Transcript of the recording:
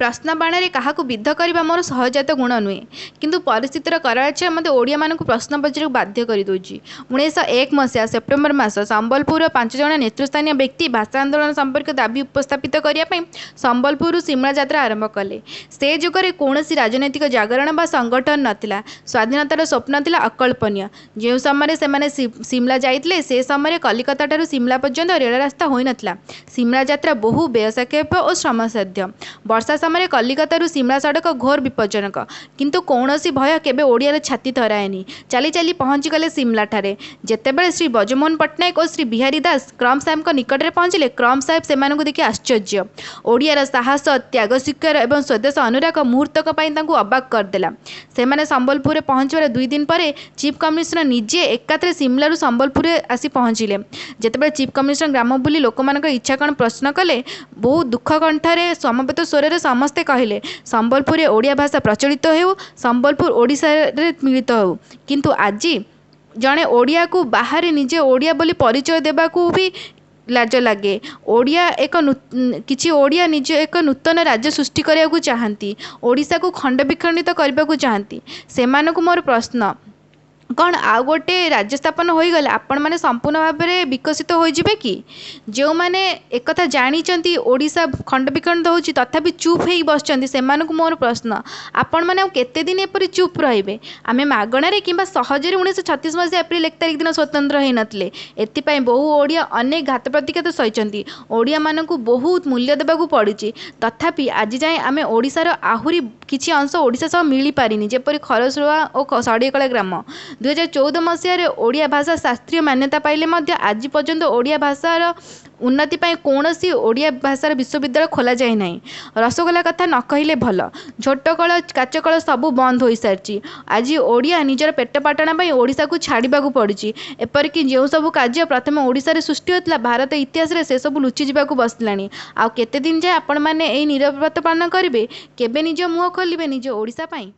ପ୍ରଶ୍ନବାଣରେ କାହାକୁ ବିଦ୍ଧ କରିବା ମୋର ସହଜାତ ଗୁଣ ନୁହେଁ। କିନ୍ତୁ ପରିସ୍ଥିତିର କରାଳ ଛାୟା ମୋତେ ଓଡ଼ିଆମାନଙ୍କୁ ପ୍ରଶ୍ନ ପଚାରିବାକୁ ବାଧ୍ୟ କରିଦେଉଛି। 1901 ମସିହା ସେପ୍ଟେମ୍ବର ମାସ ସମ୍ବଲପୁରର ପାଞ୍ଚଜଣ ନେତୃସ୍ଥାନୀୟ ବ୍ୟକ୍ତି ଭାଷା ଆନ୍ଦୋଳନ ସମ୍ପର୍କୀୟ ଦାବି ଉପସ୍ଥାପିତ କରିବା ପାଇଁ ସମ୍ବଲପୁରରୁ ସିମଳା ଯାତ୍ରା ଆରମ୍ଭ କଲେ। ସେ ଯୁଗରେ କୌଣସି ରାଜନୈତିକ ଜାଗରଣ ବା ସଂଗଠନ ନଥିଲା। ସ୍ୱାଧୀନତାର ସ୍ୱପ୍ନ ଥିଲା ଅକଳ୍ପନୀୟ। ଯେଉଁ ସମୟରେ ସେମାନେ ସିମଳା ଯାଇଥିଲେ, ସେ ସମୟରେ କଲିକତାଠାରୁ ସିମଳା ପର୍ଯ୍ୟନ୍ତ ରେଳରାସ୍ତା ହୋଇନଥିଲା। ସିମଳା ଯାତ୍ରା ବହୁ ବ୍ୟୟସାପେକ୍ଷ ଓ ଶ୍ରମସାଧ୍ୟ। ବର୍ଷା ସମୟରେ କଲିକତାରୁ ସିମଳା ସଡ଼କ ଘୋର ବିପଜ୍ଜନକ। କିନ୍ତୁ କୌଣସି ଭୟ କେବେ ଓଡ଼ିଆର ଛାତି ଥରାଏନି। ଚାଲି ଚାଲି ପହଞ୍ଚିଗଲେ ସିମଳାଠାରେ। ଯେତେବେଳେ ଶ୍ରୀ ବ୍ରଜମୋହନ ପଟ୍ଟନାୟକ ଓ ଶ୍ରୀ ବିହାରୀ ଦାସ କ୍ରମ ସାହେବଙ୍କ ନିକଟରେ ପହଞ୍ଚିଲେ, କ୍ରମ ସାହେବ ସେମାନଙ୍କୁ ଦେଖି ଆଶ୍ଚର୍ଯ୍ୟ। ଓଡ଼ିଆର ସାହସ, ତ୍ୟାଗ ସ୍ୱୀକାର ଏବଂ ସ୍ୱଦେଶ ଅନୁରାଗ ମୁହୂର୍ତ୍ତକ ପାଇଁ ତାଙ୍କୁ ଅବାକ୍ କରିଦେଲା। ସେମାନେ ସମ୍ବଲପୁରରେ ପହଞ୍ଚିବାର 2 ଦିନ ପରେ ଚିଫ୍ କମିଶନର ନିଜେ ଏକାଥରେ ସିମଳାରୁ ସମ୍ବଲପୁରରେ ଆସି ପହଞ୍ଚିଲେ। ଯେତେବେଳେ ଚିଫ୍ କମିଶନର ଗ୍ରାମ ବୁଲି ଲୋକମାନଙ୍କର ଇଚ୍ଛା କ'ଣ ପ୍ରଶ୍ନ କଲେ, ବହୁ ଦୁଃଖ କଣ୍ଠରେ ସମବେତ ସ୍ୱରରେ ସମସ୍ତେ କହିଲେ, ସମ୍ବଲପୁରରେ ଓଡ଼ିଆ ଭାଷା ପ୍ରଚଳିତ ହେଉ, ସମ୍ବଲପୁର ଓଡ଼ିଶାରେ ମିଳିତ ହେଉ। କିନ୍ତୁ ଆଜି ଜଣେ ଓଡ଼ିଆକୁ ବାହାରେ ନିଜେ ଓଡ଼ିଆ ବୋଲି ପରିଚୟ ଦେବାକୁ ବି ଲାଜ ଲାଗେ। ଓଡ଼ିଆ ଏକ କିଛି ଓଡ଼ିଆ ନିଜ ଏକ ନୂତନ ରାଜ୍ୟ ସୃଷ୍ଟି କରିବାକୁ ଚାହାନ୍ତି, ଓଡ଼ିଶାକୁ ଖଣ୍ଡ ବିଖଣ୍ଡିତ କରିବାକୁ ଚାହାନ୍ତି। ସେମାନଙ୍କୁ ମୋର ପ୍ରଶ୍ନ, କ'ଣ ଆଉ ଗୋଟେ ରାଜ୍ୟ ସ୍ଥାପନ ହୋଇଗଲେ ଆପଣମାନେ ସମ୍ପୂର୍ଣ୍ଣ ଭାବରେ ବିକଶିତ ହୋଇଯିବେ କି? ଯେଉଁମାନେ ଏକଥା ଜାଣିଛନ୍ତି ଓଡ଼ିଶା ଖଣ୍ଡ ବିଖଣ୍ଡିତ ହେଉଛି, ତଥାପି ଚୁପ୍ ହେଇ ବସିଛନ୍ତି, ସେମାନଙ୍କୁ ମୋର ପ୍ରଶ୍ନ, ଆପଣମାନେ ଆଉ କେତେଦିନ ଏପରି ଚୁପ୍ ରହିବେ? ଆମେ ମାଗଣାରେ କିମ୍ବା ସହଜରେ 1936 ମସିହା ଏପ୍ରିଲ 1 ତାରିଖ ଦିନ ସ୍ୱତନ୍ତ୍ର ହୋଇନଥିଲେ। ଏଥିପାଇଁ ବହୁ ଓଡ଼ିଆ ଅନେକ ଘାତ ପ୍ରତିଘାତ ସହିଛନ୍ତି। ଓଡ଼ିଆମାନଙ୍କୁ ବହୁତ ମୂଲ୍ୟ ଦେବାକୁ ପଡ଼ିଛି। ତଥାପି ଆଜି ଯାଏଁ ଆମେ ଓଡ଼ିଶାର ଆହୁରି କିଛି ଅଂଶ ଓଡ଼ିଶା ସହ ମିଳିପାରିନି, ଯେପରି ଖରସୁଆଁ ଓ ଷଢ଼େଇକଳା ଗ୍ରାମ। 2014 ମସିହାରେ ଓଡ଼ିଆ ଭାଷା ଶାସ୍ତ୍ରୀୟ ମାନ୍ୟତା ପାଇଲେ ମଧ୍ୟ ଆଜି ପର୍ଯ୍ୟନ୍ତ ଓଡ଼ିଆ ଭାଷାର ଉନ୍ନତି ପାଇଁ କୌଣସି ଓଡ଼ିଆ ଭାଷାର ବିଶ୍ୱବିଦ୍ୟାଳୟ ଖୋଲାଯାଇ ନାହିଁ। ରସଗୋଲା କଥା ନ କହିଲେ ଭଲ। ଝୋଟକଳ, କାଚକଳ ସବୁ ବନ୍ଦ ହୋଇସାରିଛି। ଆଜି ଓଡ଼ିଆ ନିଜର ପେଟପାଟଣା ପାଇଁ ଓଡ଼ିଶାକୁ ଛାଡ଼ିବାକୁ ପଡ଼ୁଛି। ଏପରିକି ଯେଉଁ ସବୁ କାର୍ଯ୍ୟ ପ୍ରଥମେ ଓଡ଼ିଶାରେ ସୃଷ୍ଟି ହୋଇଥିଲା, ଭାରତ ଇତିହାସରେ ସେସବୁ ଲୁଚିଯିବାକୁ ବସିଲାଣି। ଆଉ କେତେଦିନ ଯାଏଁ ଆପଣମାନେ ଏହି ନୀରବତା ପାଳନ କରିବେ? କେବେ ନିଜ ମୁହଁ ଖୋଲିବେ ନିଜ ଓଡ଼ିଶା ପାଇଁ?